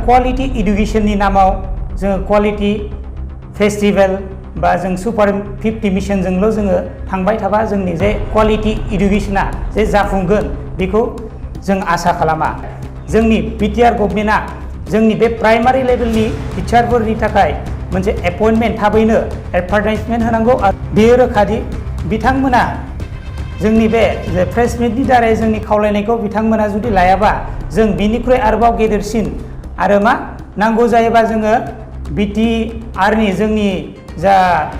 Quality इडुकेशननि नामाव जोङो quality festival बा जों सुपार 50 मिशनजोंल' जोङो थांबाय थाबा जोंनि जे क्वालिटी इडुकेशना जे जाफुंगोन बेखौ जों आसा खालामा। जोंनि बिटिआर गभर्नमेन्टआ जोंनि बे प्राइमारि लेभेलनि टिचारफोरनि थाखाय मोनसे एपइन्टमेन्ट थाबैनो एडभार्टाइजमेन्ट होनांगौ आरो बेयो रोखादि बिथांमोना जोंनि बे प्रेस मिटनि दारै जोंनि खावलायनायखौ बिथांमोना जुदि लायाबा जों बिनिख्रुइ आरोबाव गेदेरसिन आरो मा नांगौ जायोबा जोङो बिटिआरनि जोंनि जा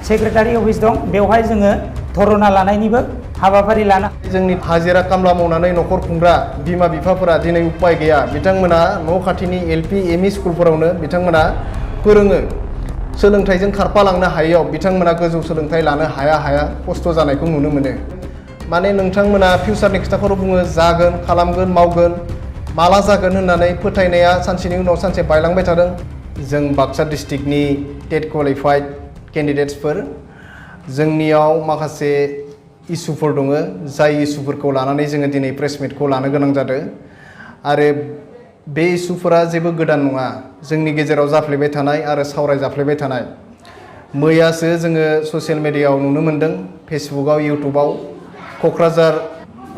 सेक्रेटारि अफिस दं बेवहाय जोङो धरना लानायनिबो हाबाफारि लाना जोंनि हाजिरा खामला मावनानै न'खर खुंग्रा बिमा बिफाफोरा दिनै उपाय गैया बिथांमोना न' खाथिनि एलपि एमइ स्कुलफोरावनो बिथांमोना फोरोङो सोलोंथाइजों खारफालांनो हायैयाव बिथांमोना गोजौ सोलोंथाइ लानो हाया खस्थ' जानायखौ नुनो मोनो। माने नोंथांमोना फिउचारनि खोथाखौ बुङो जागोन खालामगोन मावगोन माला जागोन होननानै फोथायनाया सानसेनि उनाव सानसे बायलांबाय थादों। जों बाक्सा डिस्ट्रिक्टनि टेट क्वालिफाइड केन्डिडेट्सफोर जोंनियाव माखासे इसुफोर दङ जाय इसुफोरखौ लानानै जोङो दिनै प्रेस मिटखौ लानो गोनां जादों आरो बे इसुफोरा जेबो गोदान नङा जोंनि गेजेराव जाफ्लेबाय थानाय आरो सावरायजाफ्लेबाय थानाय। मैयासो जोङो ससियेल मिडियायाव नुनो मोन्दों फेसबुकआव इउटुबाव क'क्राझार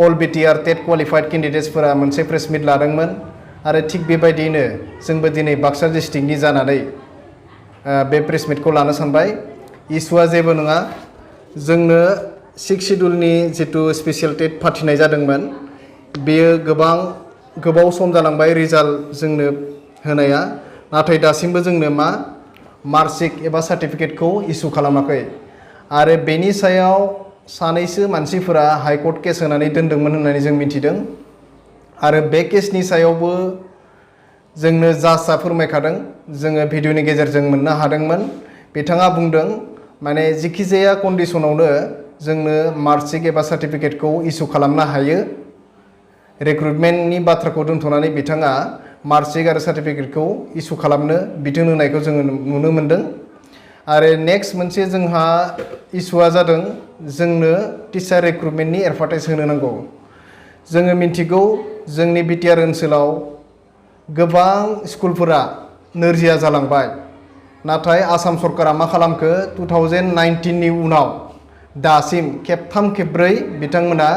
अल बिटिआर टेट क्वालिफाइड केन्डिडेट्सफोरा मोनसे प्रेस मिट लादोंमोन आरो थिग बेबायदियैनो जोंबो दिनै बाक्सा डिस्ट्रिक्टनि जानानै बे प्रेस मिटखौ लानो सानबाय। इसुआ जेबो नङा जोंनो 6 सिडुलनि जितु स्पेसियेल टेट फाथिनाय जादोंमोन बेयो गोबाव सम जालांबाय रिजाल्ट जोंनो होनाया नाथाय दासिमबो जोंनो मार्कशीट एबा सार्टिफिकेटखौ इसु खालामाखै आरो बेनि सायाव सानैसो मानसिफोरा हाइकर्ट केस होनानै दोनदोंमोन होननानै जों मिथिदों आरो बे केसनि सायावबो जोंनो जाजआ फोरमायखादों जोङो भिडिअनि गेजेरजों मोननो हादोंमोन। बिथाङा बुंदों माने जिखिजाया कन्डिशनावनो जोंनो मार्कशीट एबा सार्टिफिकेटखौ इसु खालामनो हायो। रिक्रुटमेन्टनि बाथ्राखौ दोनथ'नानै बिथाङा मार्कशीट आरो सार्टिफिकेटखौ इसु खालामनो बिथोन होनायखौ जोङो नुनो मोन्दों। आरो नेक्स्ट मोनसे जोंहा इसुआ जादों जोंनो टिचार रिक्रुटमेन्टनि एडभार्टाइज होनो नांगौ। जोङो मिन्थिगौ जोंनि बिटिआर ओनसोलाव गोबां स्कुलफोरा नोरजिया जालांबाय नाथाय आसाम सरकारा मा खालामखो 2019नि उनाव दासिम खेबथाम खेबब्रै बिथांमोना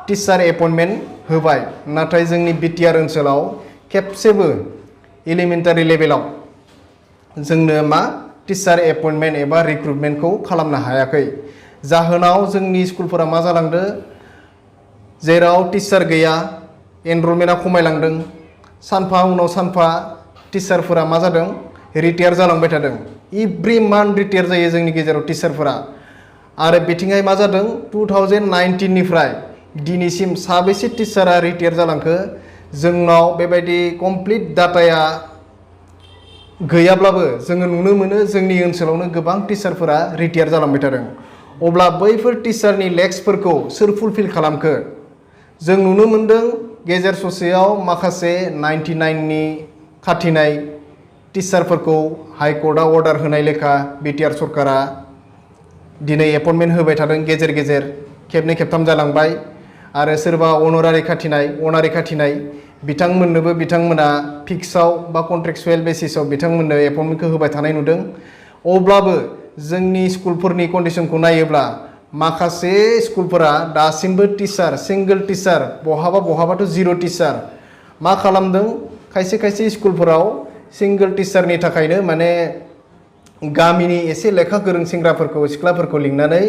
टिचार एपइन्टमेन्ट होबाय नाथाय जोंनि बिटिआर ओनसोलाव खेबसेबो एलिमेन्टारि लेभेलाव जोंनो टिचार एपइन्टमेन्ट एबा रिक्रुटमेन्टखौ खालामनो हायाखै। जाहोनाव जोंनि स्कुलफोरा मा जालांदों जेराव टिचार गैया एनरलमेन्टआ खमायलांदों सानफा उनाव सानफा टिचारफोरा मा जादों रिटायार जालांबाय थादों। एभ्रि मान्थ रिटायार जायो जोंनि गेजेराव टिचारफोरा आरो बिथिंहाय मा जादों 2019निफ्राय दिनैसिम साबेसे टिचारा रिटायार जालांखो जोंनाव बेबायदि कमप्लिट डाटाया गैयाब्लाबो जोङो नुनो मोनो जोंनि ओनसोलावनो गोबां टिचारफोरा रिटायार जालांबाय थादों। अब्ला बैफोर टिचारनि लेक्सफोरखौ सोर फुलफिल खालामखो जों नुनो मोन्दों गेजेर ससेयाव माखासे 99नि खाथिनाय टिचारफोरखौ हाइकर्टआ अर्डार होनाय लेखा बिटिआर सरकारा दिनै एपइन्टमेन्ट होबाय थादों गेजेर गेजेर खेबनै खेबथाम जालांबाय आरो सोरबा अनारारि खाथिनाय बिथांमोननोबो बिथांमोना फिक्सआव बा कन्ट्रेक्चुएल बेसिसाव बिथांमोननो एपइन्टमेन्टखौ होबाय थानाय नुदों। अब्लाबो जोंनि स्कुलफोरनि कन्डिशनखौ नायोब्ला माखासे स्कुलफोरा दासिमबो टिचार सिंगल टिचार बहाबाथ' जिर' टिचार मा खालामदों खायसे स्कुलफोराव सिंगल टिचारनि थाखायनो माने गामिनि एसे लेखा गोरों सेंग्राफोरखौ सिख्लाफोरखौ लिंनानै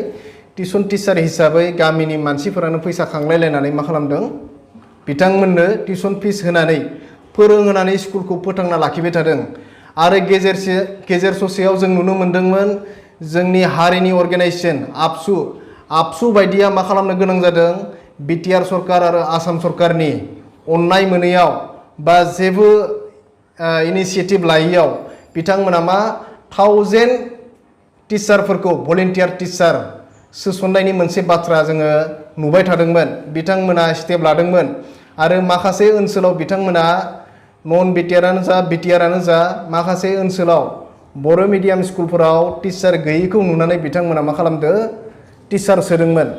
टिउसन टिचार हिसाबै गामिनि मानसिफोरानो फैसा खांलायलायनानै मा खालामदों बिथांमोननो टिउसन फिस होनानै फोरोंहोनानै स्कुलखौ फोथांना लाखिबाय थादों। आरो गेजेर ससेयाव जों नुनो मोन्दोंमोन जोंनि हारिनि अर्गेनाइजेसन आबसु बायदिया मा खालामनो गोनां जादों बिटिआर सरकार आरो आसाम सरकारनि अननाय मोनैयाव बा जेबो इनिसिएटिभ लायैयाव बिथांमोना 1000 टिचारफोरखौ भलेन्टियार टिचार सोसननायनि मोनसे बाथ्रा जोङो नुबाय थादोंमोन। बिथांमोना स्टेप लादोंमोन आरो माखासे ओनसोलाव बिथांमोना नन बिटिआरानो जा बिटिआरानो जा माखासे ओनसोलाव बर' मिडियाम स्कुलफोराव टिचार गैयैखौ नुनानै बिथांमोना मा खालामदो टिचार सोदोंमोन।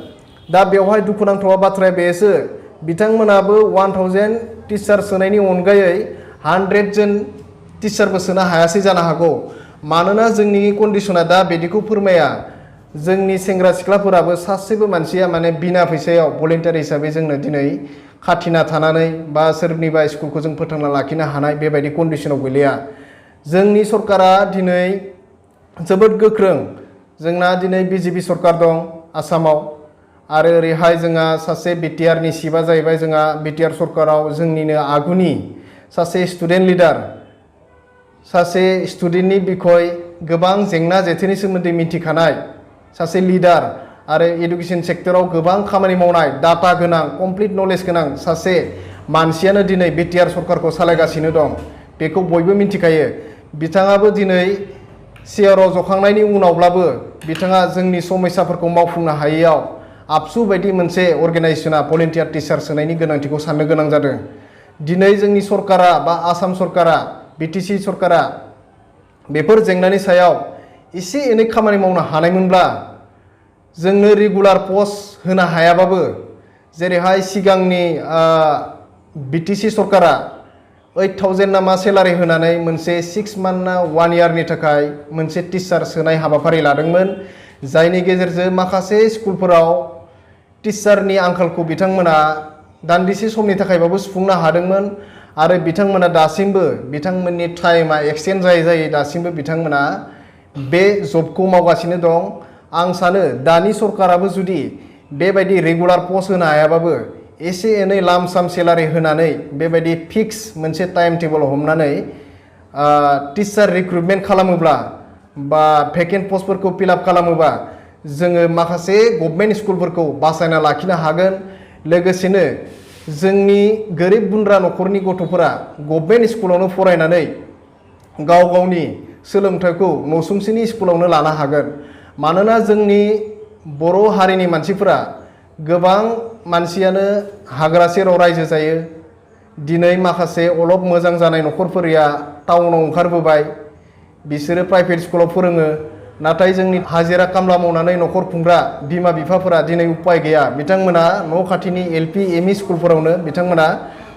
दा बेवहाय दुखुनांथाव बाथ्राया बेसो बिथांमोनाबो 1000 टिचार सोनायनि अनगायै 100 जन टिचारबो सोनो हायासै जानो हागौ मानोना जोंनि कन्डिशना दा बिदिखौ फोरमाया जोंनि सेंग्रा सिख्लाफोराबो सासेबो मानसिया माने बिना फैसायाव भलेन्टियार हिसाबै जोंनो दिनै खाथिना थानानै बा सोरनिबा स्कुलखौ जों फोथांना लाखिनो हानाय बेबायदि कन्डिशनाव गैलिया जोंनि सरकारा दिनै जोबोद गोख्रों जोंना दिनै बिजेपि सरकार दं आसामाव आरो ओरैहाय जोंहा सासे बिटिआरनि सिफआ जाहैबाय जोंहा बिटिआर सरकाराव जोंनिनो आगुनि सासे स्टुडेन्ट लिडार सासे स्टुडेन्टनि बिखय गोबां जेंना जेथोनि सोमोन्दै मिथिखानाय सासे लिडार आरो एडुकेशन सेक्टराव गोबां खामानि मावनाय डाटा गोनां कमप्लिट नलेज गोनां सासे मानसियानो दिनै बिटिआर सरकारखौ सालायगासिनो दं बेखौ बयबो मिथिखायो बिथाङाबो दिनै सिआरआव जखांनायनि उनावब्लाबो बिथाङा जोंनि समस्याफोरखौ मावफुंनो हायैयाव आबसु बायदि मोनसे अर्गेनाइजेसना भलेन्टियार टिचार सोनायनि गोनांथिखौ साननो गोनां जादों दिनै जोंनि सरकारा बा आसाम सरकारा बिटिसि सरकारा बेफोर जेंनानि सायाव एसे एनै खामानि मावनो हानायमोनब्ला जोंनो रेगुलार पस्ट होनो हायाबाबो जेरैहाय सिगांनि बिटिसि सरकारा 8,000 ना मा सेलारि होनानै मोनसे 6 मान्थ ना 1 इयारनि थाखाय मोनसे टिचार सोनाय हाबाफारि लादोंमोन जायनि गेजेरजों माखासे स्कुलफोराव टिचारनि आंखालखौ बिथांमोना दान्दिसे समनि थाखायबाबो सुफुंनो हादोंमोन आरो बिथांमोना दासिमबो बिथांमोननि टाइमा एक्सटेन्ड जायै जायै दासिमबो बिथांमोना बे जबखौ मावगासिनो दं आं सानो दानि सरकाराबो जुदि बेबायदि रेगुलार पस्ट होनो हायाबाबो एसे एनै लाम साम सेलारि होनानै बेबायदि फिक्स मोनसे टाइम टेबल हमनानै टिचार रिक्रुटमेन्ट खालामोब्ला बा भेकेन्ट पस्टफोरखौ फिलआप खालामोबा जोङो माखासे गभर्नमेन्ट स्कुलफोरखौ बासायना लाखिनो हागोन लोगोसेनो जोंनि गोरिब गुन्द्रा न'खरनि गथ'फोरा गभर्नमेन्ट स्कुलावनो फरायनानै गाव गावनि सोलोंथाइखौ नसुंसेनि स्कुलावनो लानो हागोन मानोना जोंनि बर' हारिनि मानसिफोरा गोबां मानसियानो हाग्रा सेराव रायजो जायो दिनै माखासे अलप मोजां जानाय न'खरफोरा टाउनाव ओंखारबोबाय बिसोरो प्राइभेट स्कुलाव फोरोङो नाथाय जोंनि हाजिरा खामला मावनानै न'खर खुंग्रा बिमा बिफाफोरा दिनै उपाय गैया बिथांमोना न' खाथिनि एलपि एमइ स्कुलफोरावनो बिथांमोना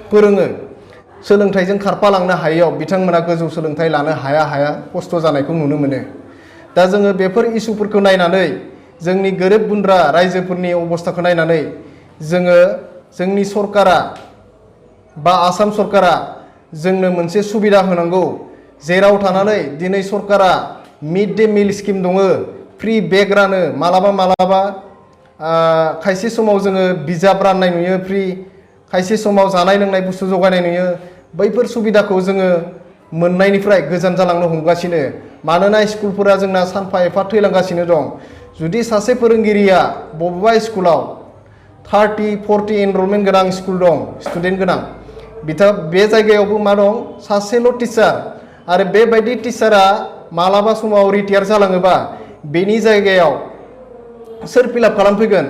फोरोङो सोलोंथाइजों खारफालांनो हायैयाव बिथांमोना गोजौ सोलोंथाइ लानो हाया खस्थ' जानायखौ नुनो मोनो दा जोङो बेफोर इस्युफोरखौ नायनानै जोंनि गोरिब गुन्द्रा रायजोफोरनि अबस्थाखौ नायनानै जोङो जोंनि सरकारा बा आसाम सरकारा जोंनो मोनसे सुबिदा होनांगौ जेराव थानानै दिनै सरकारा मिड डे मिल स्किम दङ फ्रि बेग रानो मालाबा खायसे समाव जोङो बिजाब राननाय नुयो फ्रि खायसे समाव जानाय लोंनाय बुस्थु जगायनाय नुयो बैफोर सुबिदाखौ जोङो मोननायनिफ्राय गोजान जालांनो हमगासिनो मानोना स्कुलफोरा जोंना सानफा एफा थैलांगासिनो दं जुदि सासे फोरोंगिरिया बबेबा स्कुलाव 30-40 एनरलमेन्ट गोनां स्कुल दं स्टुडेन्ट गोनां बे जायगायावबो मा दं सासेल' टिचार आरो बेबायदि टिचारा मालाबा समाव रिटायार जालाङोबा बेनि जायगायाव सोर फिलआप खालामफैगोन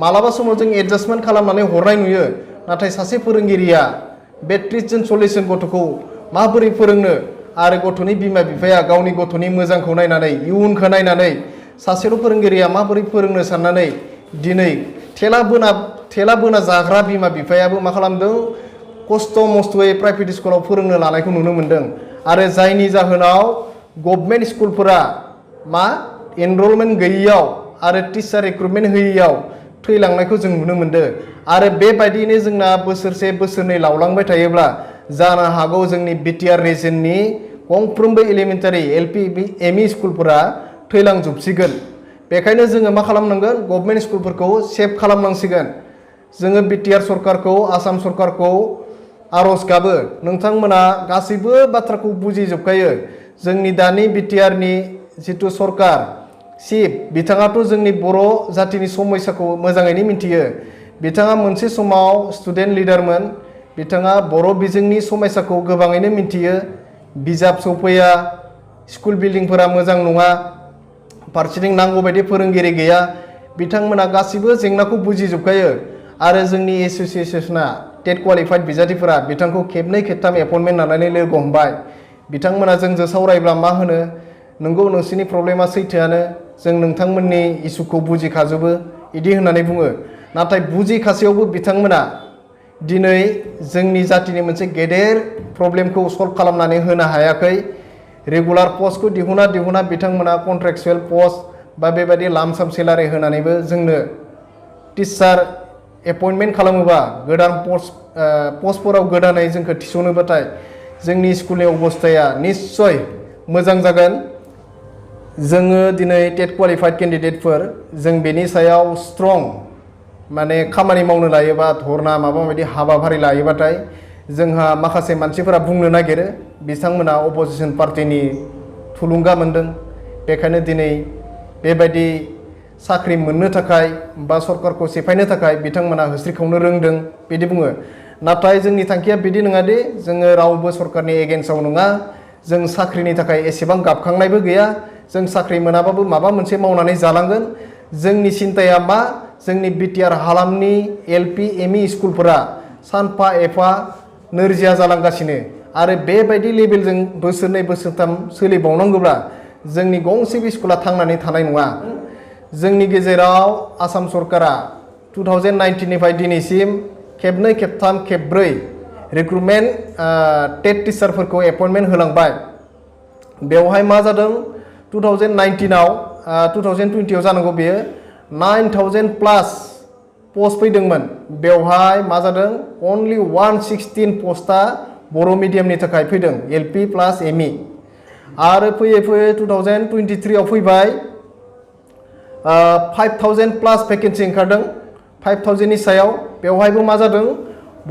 मालाबा समाव जों एडजास्टमेन्ट खालामनानै हरनाय नुयो नाथाय सासे फोरोंगिरिया बे 30 जन 40 जन गथ'खौ माबोरै फोरोंनो आरो गथ'नि बिमा बिफाया गावनि गथ'नि मोजांखौ नायनानै इयुनखौ नायनानै सासेल' फोरोंगिरिया माबोरै फोरोंनो साननानै दिनै थेला बोना जाग्रा बिमा बिफायाबो मा खालामदों खस्थ' मस्थ'यै प्राइभेट स्कुलाव फोरोंनो लानायखौ नुनो मोनदों आरो जायनि जाहोनाव गभर्नमेन्ट स्कुलफोरा मा एनरलमेन्ट गैयैयाव आरो टिचार रिक्रुटमेन्ट होयैयाव थैलांनायखौ जों नुनो मोनदों आरो बेबायदिनो जोंना बोसोरसे बोसोरनै लावलांबाय थायोब्ला जानो हागौ जोंनि बिटिआर रिजननि गंफ्रोमबो एलिमेन्टारि एलपि एमइ स्कुलफोरा थैलांजोबसिगोन बेखायनो जोङो मा खालामनांगोन गभर्नमेन्ट स्कुलफोरखौ सेभ खालामनांसिगोन जोङो बिटिआर सरकारखौ आसाम सरकारखौ आर'ज गाबो नोंथांमोना गासैबो बाथ्राखौ बुजिजोबखायो जोंनि दानि बिटिआरनि जिथु सरकार चिफ बिथाङाथ' जोंनि बर' जातिनि समस्याखौ मोजाङैनो मिथियो बिथाङा मोनसे समाव स्टुडेन्ट लिडारमोन बिथाङा बर' बिजोंनि समस्याखौ गोबाङैनो मिथियो बिजाब सफैया स्कुल बिल्डिंफोरा मोजां नङा फारसेथिं नांगौ बायदि फोरोंगिरि गैया बिथांमोना गासिबो जेंनाखौ बुजिजोबखायो आरो जोंनि एसोसिएसना टेट क्वालिफाइड बिजाथिफोरा बिथांखौ खेबनै खेबथाम एपइन्टमेन्ट लानानै लोगो हमबाय बिथांमोना जोंजों सावरायब्ला मा होनो नोंगौ नोंसिनि प्रब्लेमा सैथोआनो जों नोंथांमोननि इसुखौ बुजिखाजोबो इदि होननानै बुङो नाथाय बुजिखासेयावबो बिथांमोना दिनै जोंनि जातिनि मोनसे गेदेर प्रब्लेमखौ सल्भ खालामनानै होनो हायाखै रेगुलार पस्टखौ दिहुना बिथांमोना कन्ट्रेक्चुएल पस्ट बा बेबायदि लामसाम सेलारि होनानैबो जोंनो टिचार एपइन्टमेन्ट खालामोबा गोदान पस्टफोराव गोदानै जोंखौ थिसनोबाथाय जोंनि स्कुलनि अबस्थाया निस्सय मोजां जागोन जोङो दिनै टेट क्वालिफाइड केन्डिडेटफोर जों बेनि सायाव स्ट्रं माने खामानि मावनो लायोबा धरना माबा माबि हाबाफारि लायोबाथाय जोंहा माखासे मानसिफोरा बुंनो नागिरो बिथांमोना अपोजिसन पार्टिनि थुलुंगा मोनदों बेखायनो दिनै बेबायदि साख्रि मोननो थाखाय बा सरकारखौ सेफायनो थाखाय बिथांमोना होस्रिखावनो रोंदों बिदि बुङो नाथाय जोंनि थांखिया बिदि नङा दि जोङो रावबो सरकारनि एगेन्स्टआव नङा जों साख्रिनि थाखाय एसेबां गाबखांनायबो गैया जों साख्रि मोनाबाबो माबा मोनसे मावनानै जालांगोन जोंनि सिन्ताया मा जोंनि बिटिआर हालामनि एलपि एमइ स्कुलफोरा सानफा एफा नोरजिया जालांगासिनो आरो बेबायदि लेभेलजों बोसोरनै बोसोरथाम सोलिबावनांगौब्ला जोंनि गंसेबो स्कुला थांनानै थानाय नङा जोंनि गेजेराव आसाम सरकारा 2019 निफ्राय दिनैसिम खेबनै खेबथाम खेबब्रै रिक्रुटमेन्ट टेट टिचारफोरखौ एपइन्टमेन्ट होलांबाय बेवहाय मा जादों 2019आव 2020आव जानांगौ बेयो 9000 प्लास पस्ट फैदोंमोन बेवहाय मा जादों अनलि 116 पस्टआ बर' मिडियामनि थाखाय फैदों एलपि प्लास एमइ आरो फैयै 2023आव फैबाय 5000 प्लास भेकेन्सि ओंखारदों 5000नि सायाव बेवहायबो मा जादों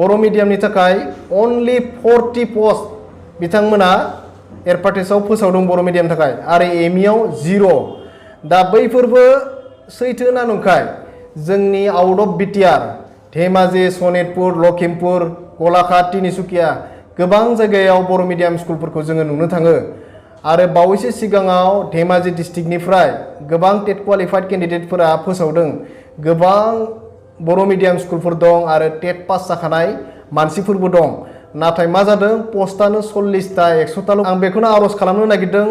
बर' मिडियामनि थाखाय अनलि 40 पस्ट बिथांमोना एडभार्टाइजआव फोसावदों बर' मिडियामनि थाखाय आरो एमइआव 0 दा बैफोरबो सैथो ना नंखाय जोंनि out of BTR Dhemaji Sonitpur Lakhimpur Golaghat Tinsukia गोबां जायगायाव बर' मिडियाम स्कुलफोरखौ जोङो नुनो थाङो आरो बावैसो सिगाङाव धेमाजि डिस्ट्रिक्टनिफ्राय गोबां टेट क्वालिफाइड केन्डिडेटफोरा फोसावदों गोबां बर' मिडियाम स्कुलफोर दं आरो टेट पास जाखानाय मानसिफोरबो दं नाथाय मा जादों पस्टआनो 40टा 100टाल' आं बेखौनो आर'ज खालामनो नागिरदों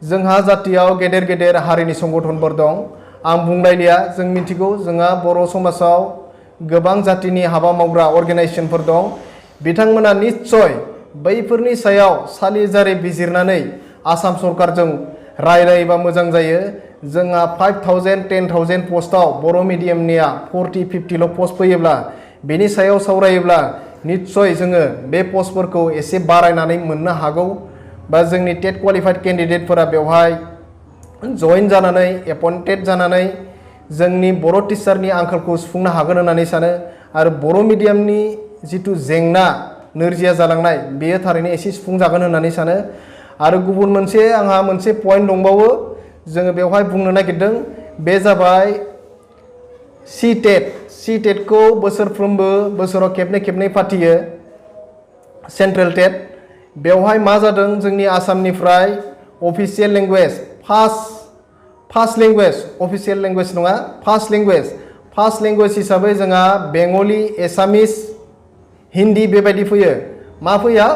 जोंहा जातियाव गेदेर गेदेर हारिनि संगठनफोर दं आं बुंलायलिया जों मिथिगौ जोंहा बर' समाजाव गोबां जातिनि हाबा मावग्रा अर्गेनाइजेसनफोर दं बिथांमोना निस्सय बैफोरनि सायाव सालिजारि बिजिरनानै आसाम सरकारजों रायलायोबा मोजां जायो जोंहा 5000 10,000 पस्टआव बर' मिडियामनिया 40-50ल' पस्ट फैयोब्ला बेनि सायाव सावरायोब्ला निस्सय जोङो बे पस्टफोरखौ एसे बारायनानै मोननो हागौ बा जोंनि टेट क्वालिफाइड केन्डिडेटफोरा बेवहाय जइन जानानै एपइन्टेड जानानै जोंनि बर' टिचारनि आंखालखौ सुफुंनो हागोन होननानै सानो आरो बर' मिडियामनि जिथु जेंना नोरजिया जालांनाय बेयो थारैनो एसे सुफुंजागोन होननानै सानो आरो गुबुन मोनसे आंहा मोनसे पइन्ट दंबावो जोङो बेवहाय बुंनो नागिरदों बे जाबाय सी टेटखौ बोसोरफ्रोमबो बोसोराव खेबनै खेबनै फाथियो सेन्ट्रेल टेट बेवहाय मा जादों जोंनि आसामनिफ्राय official language first language official language नङा फार्स्ट लेंगुवेज हिसाबै जोंहा बेंगलि एसामिस हिन्दी बेबायदि फैयो मा फैया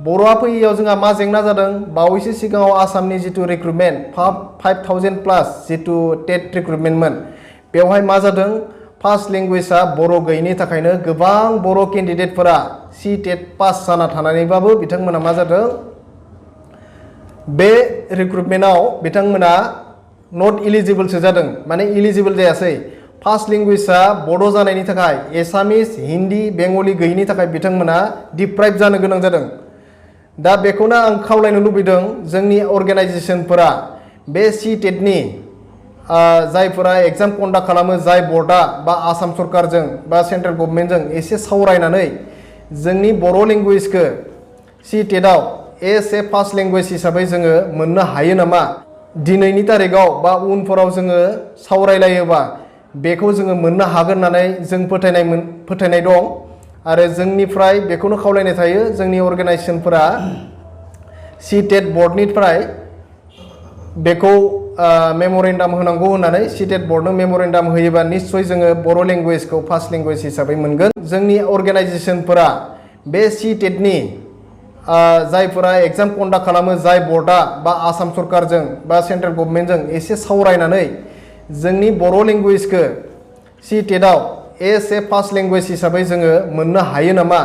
बर'आ फैयैयाव जोंहा मा जेंना जादों बावैसो सिगाङाव आसामनि जिथु रिक्रुटमेन्ट 5000 प्लास जिथु टेट रिक्रुटमेन्टमोन बेवहाय मा जादों फार्स्ट लेंगुवेजआ बर' गैयिनि थाखायनो गोबां बर' केन्डिडेटफोरा सी टेट पास जाना थानानैबाबो बिथांमोना मा जादों बे रिक्रुटमेन्टआव बिथांमोना नट इलिजिबोलसो जादों माने इलिजिबोल जायासै फार्स्ट लेंगुवेजआ बड' जानायनि थाखाय एसामिस हिन्दी बेंगलि गैयिनि थाखाय बिथांमोना डिप्राइभ जानो गोनां जादों दा बेखौनो आं खावलायनो लुबैदों जोंनि अर्गेनाइजेसनफोरा बे सी टेटनि जायफोरा एग्जाम कन्डाक्ट खालामो जाय बर्डआ बा आसाम सरकारजों बा सेन्ट्रेल गभर्नमेन्टजों एसे सावरायनानै जोंनि बर' लेंगुवेजखौ सी टेटआव एस ए फार्स्ट लेंगुवेज हिसाबै जोङो मोननो हायो नामा दिनैनि तारिखाव बा उनफोराव जोङो सावरायलायोबा बेखौ जोङो मोननो हागोन होननानै जों फोथायनाय दं आरो जोंनिफ्राय बेखौनो खावलायनाय थायो जोंनि अर्गेनाइजेसनफोरा सी टेट बर्डनिफ्राय बेखौ मेम'रेन्डाम होनांगौ होननानै सी टेट बर्डनो मेम'रेन्डाम होयोबा निस्सय जोङो बर' लेंगुवेजखौ फार्स्ट लेंगुवेज हिसाबै मोनगोन जोंनि अर्गेनाइजेसनफोरा बे सी टेटनि जायफोरा एग्जाम कन्डाक्ट खालामो जाय बर्डआ बा आसाम सरकारजों बा सेन्ट्रेल गभर्नमेन्टजों एसे सावरायनानै जोंनि बर' लेंगुवेजखौ सी टेटआव एस ए फार्स्ट लैंग्वेज हिसाबै जोङो मोननो हायो नामा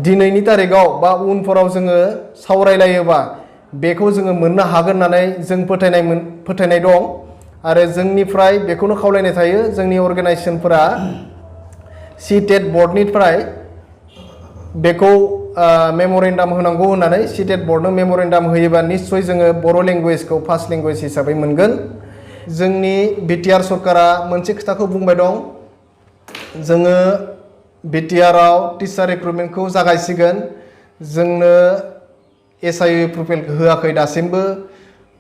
दिनैनि तारिखाव बा उनफोराव जोङो सावरायलायोबा बेखौ जोङो मोननो हागोन होननानै जों फोथायनाय दं आरो जोंनिफ्राय बेखौनो खावलायनाय थायो जोंनि अर्गेनाइजेसनफोरा सीटेट बर्डनिफ्राय बेखौ मेमोरेन्डाम होनांगौ होननानै सीटेट बर्डनो मेमोरेन्डाम होयोबा निश्चय जोङो बर' लैंग्वेजखौ फार्स्ट लैंग्वेज हिसाबै मोनगोन। जोंनि बिटिआर सरकारा मोनसे खोथाखौ बुंबाय दं जोङो बिटिआराव टिचार रिक्रुटमेन्टखौ जागायसिगोन जोंनो एसआइइउ एप्रुभेल होआखै दासिमबो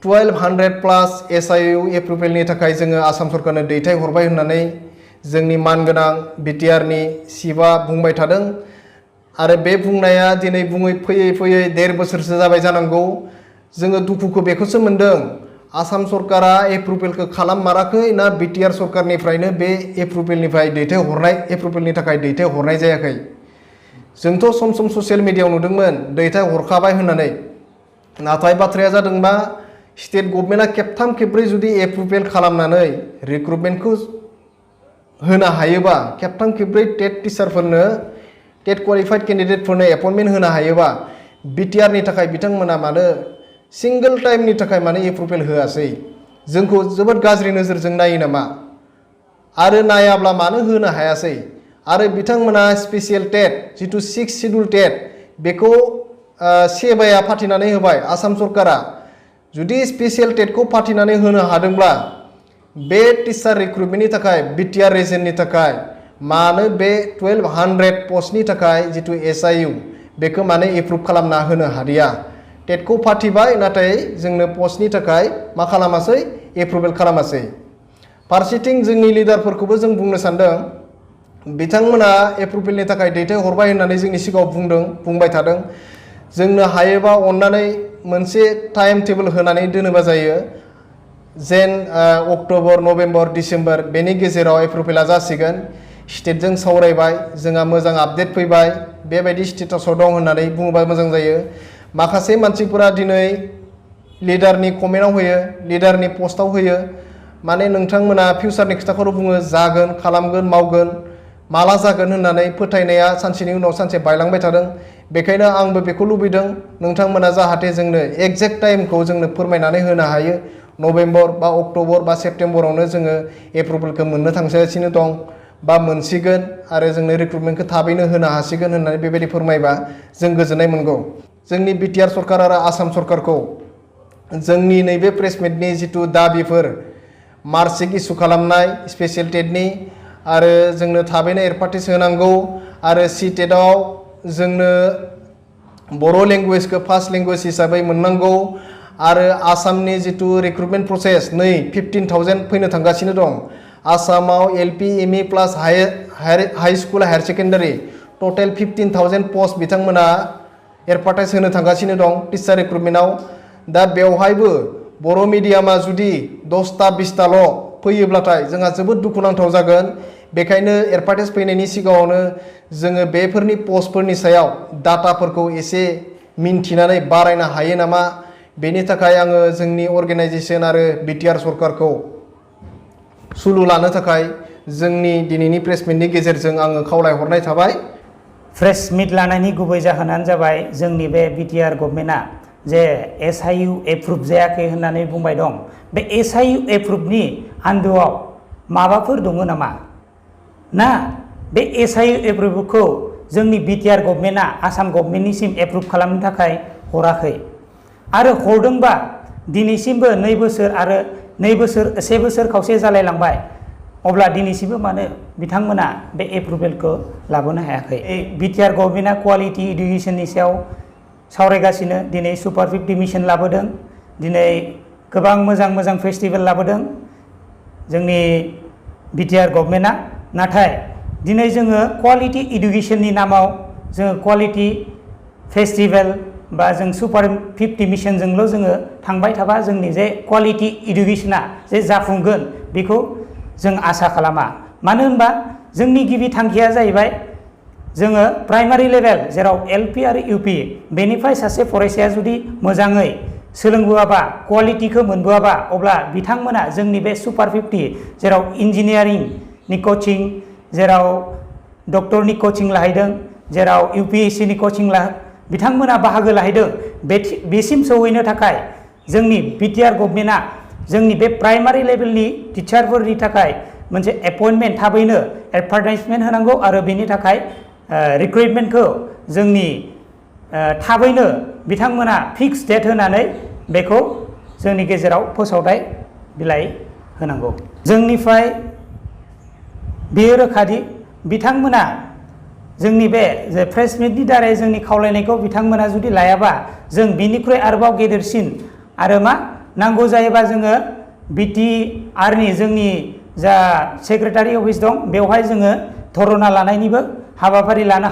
1200+ एसआइइउ एप्रुभेलनि थाखाय जोङो आसाम सरकारनो दैथायहरबाय होननानै जोंनि मानगोनां बिटिआरनि चिफआ बुंबाय थादों आरो बे बुंनाया दिनै बुङै फैयै 1.5 बोसोरसो जाबाय जानांगौ। जोङो दुखुखौ बेखौसो मोनदों आसाम सरकारा एप्रुभेलखौ खालाममाराखै ना बिटिआर सरकारनिफ्रायनो बे एप्रुभेलनि थाखाय दैथायहरनाय जायाखै। जोंथ' सम सम ससियेल मिडियायाव नुदोंमोन दैथायहरखाबाय होननानै नाथाय बाथ्राया जादोंबा स्टेट गभर्नमेन्टआ खेबथाम खेबब्रै जुदि एप्रुभेल खालामनानै रिक्रुटमेन्टखौ होनो हायोबा खेबथाम खेबब्रै टेट टिचारफोरनो टेट क्वालिफाइड केन्डिडेटफोरनो एपइन्टमेन्ट होनो हायोबा बिटिआरनि थाखाय बिथांमोना मानो सिंगल टाइमनि थाखाय मानो एप्रुभेल होआसै जोंखौ जोबोद गाज्रि नोजोरजों नायो नामा आरो नायाब्ला मानो होनो हायासै आरो बिथांमोना स्पेसियेल टेट जिथु 6 शिड्युल टेट बेखौ सेबाया फाथिनानै होबाय आसाम सरकारा जुदि स्पेसियेल टेटखौ फाथिनानै होनो हादोंब्ला बे टिचार रिक्रुटमेन्टनि थाखाय बिटिआर रिजननि थाखाय मानो बे 1200 पस्टनि थाखाय जिथु एसआइइउ बेखौ मानो एप्रुभ खालामना होनो हादिया टेटखौ फाथिबाय नाथाय जोंनो पस्टनि थाखाय मा खालामासै एप्रुभेल खालामासै। फारसेथिं जोंनि लिडारफोरखौबो जों बुंनो सानदों बिथांमोना एप्रुभेलनि थाखाय दैथायहरबाय होननानै जोंनि सिगाङाव बुंबाय थादों जोंनो हायोबा अननानै मोनसे टाइम टेबोल होनानै दोनोबा जायो जेन अक्ट'बर नभेम्बर डिसेम्बर बेनि गेजेराव एप्रुभेला जासिगोन स्टेटजों सावरायबाय जोंहा मोजां आपडेट फैबाय बेबायदि स्टेटासाव दं होननानै बुङोबा मोजां जायो। माखासे मानसिफोरा दिनै लिडारनि कमेन्टआव होयो लिडारनि पस्टआव होयो माने नोंथांमोना फिउचारनि खोथाखौल' बुङो जागोन खालामगोन मावगोन माला जागोन होननानै फोथायनाया सानसेनि उनाव सानसे बायलांबाय थादों बेखायनो आंबो बेखौ लुबैदों नोंथांमोना जाहाथे जोंनो एग्जेक्ट टाइमखौ जोंनो फोरमायनानै होनो हायो नभेम्बर बा अक्ट'बर बा सेप्तेम्बरावनो जोङो एप्रुभेलखौ मोननो थांगासिनो दं बा मोनसिगोन आरो जोंनो रिक्रुटमेन्टखौ थाबैनो होनो हासिगोन होननानै बेबायदि फोरमायबा जों गोजोननाय मोनगौ। जोंनि बिटिआर सरकार आरो आसाम सरकारखौ जोंनि नैबे प्रेसमिटनि जिथु दाबिफोर मार्कशिट इसु खालामनाय स्पेसियेल टेटनि आरो जोंनो थाबैनो एडभार्टाइज होनांगौ आरो सीटेटआव जोंनो बर' लेंगुवेजखौ फार्स्ट लेंगुवेज हिसाबै मोननांगौ आरो आसामनि जिथु रिक्रुटमेन्ट प्रसेस नै 15,000 फैनो थांगासिनो दं आसामाव एलपि एमइ प्लास हाई स्कुल हायार सेकेन्डारि टटेल 15,000 पस्ट बिथांमोना एडभार्टाइज होनो थांगासिनो दं टिचार रिक्रुटमेन्टआव दा बेवहायबो बर' मिडियामा जुदि 10टा 20टाल' फैयोब्लाथाय जोंहा जोबोद दुखुनांथाव जागोन बेखायनो एडभार्टाइज फैनायनि सिगाङावनो जोङो बेफोरनि पस्टफोरनि सायाव डाटाफोरखौ एसे मिन्थिनानै बारायनो हायो नामा बेनि थाखाय आङो जोंनि अर्गेनाइजेसन आरो बिटिआर सरकारखौ सुलु लानो थाखाय जोंनि दिनैनि प्रेसमिटनि गेजेरजों आङो खावलायहरनाय थाबाय। प्रेस मिट लानायनि गुबै जाहोनानो जाबाय जोंनि बे बिटिआर गभर्नमेन्टआ जे एसआइइउ एप्रुभ जायाखै होननानै बुंबाय दं बे एसआइइउ एप्रुभनि आन्दोआव माबाफोर दङ नामा ना बे एसआइइउ एप्रुभखौ जोंनि बिटिआर गभर्नमेन्टआ आसाम गभर्नमेन्टनिसिम एप्रुभ खालामनो थाखाय हराखै आरो हरदोंबा दिनैसिमबो 2 बोसोर आरो 1 बोसोर खावसे जालायलांबाय अब्ला दिनैसिमबो मानो बिथांमोना बे एप्रुभेलखौ लाबोनो हायाखै। बिटिआर गभर्नमेन्टआ क्वालिटि इडुकेसननि सायाव सावरायगासिनो दिनै सुपार 50 मिशन लाबोदों दिनै गोबां मोजां फेस्टिभेल लाबोदों जोंनि बिटिआर गभर्नमेन्टआ नाथाय दिनै जोङो क्वालिटि इडुकेसननि नामाव जोङो क्वालिटि फेस्टिभेल बा जों सुपार 50 मिशनजोंल' जोङो थांबाय थाबा जोंनि जे क्वालिटि इडुकेसना जे जाफुंगोन बेखौ जों आसा खालामा मानो होनबा जोंनि गिबि थांखिया जाहैबाय जोङो प्राइमारि लेभेल जेराव एलपि आरो इउपि बेनिफ्राय सासे फरायसाया जुदि मोजाङै सोलोंबोआबा क्वालिटिखौ मोनबोआबा अब्ला बिथांमोना जोंनि बे सुपार 50 जेराव इन्जिनियारिंनि कचिं जेराव डक्टरनि कचिं लाहैदों, जेराव UPSC नि कचिं बिथांमोना बाहागो लाहैदों। बेसिम सौहैनो थाखाय जोंनि BTR गभर्नमेन्टआ जोंनि बे प्राइमारि लेभेलनि टिचारफोरनि थाखाय मोनसे एपइन्टमेन्ट थाबैनो एडभार्टाइजमेन्ट होनांगौ आरो बेनि थाखाय रिक्रुइटमेन्टखौ जोंनि थाबैनो बिथांमोना फिक्स डेट होनानै बेखौ जोंनि गेजेराव फोसावथाय बिलाइ होनांगौ। जोंनिफ्राय बेयो रोखादि बिथांमोना जोंनि बे प्रेस मिटनि दारै जोंनि खावलायनायखौ बिथांमोना जुदि लायाबा जों बिनिख्रुइ आरोबाव गेदेरसिन आरो मा नांगौ जायोबा जोङो BTR नि जोंनि जा सेक्रेटारि अफिस दं बेवहाय जोङो धरना लानायनिबो हाबाफारि लानो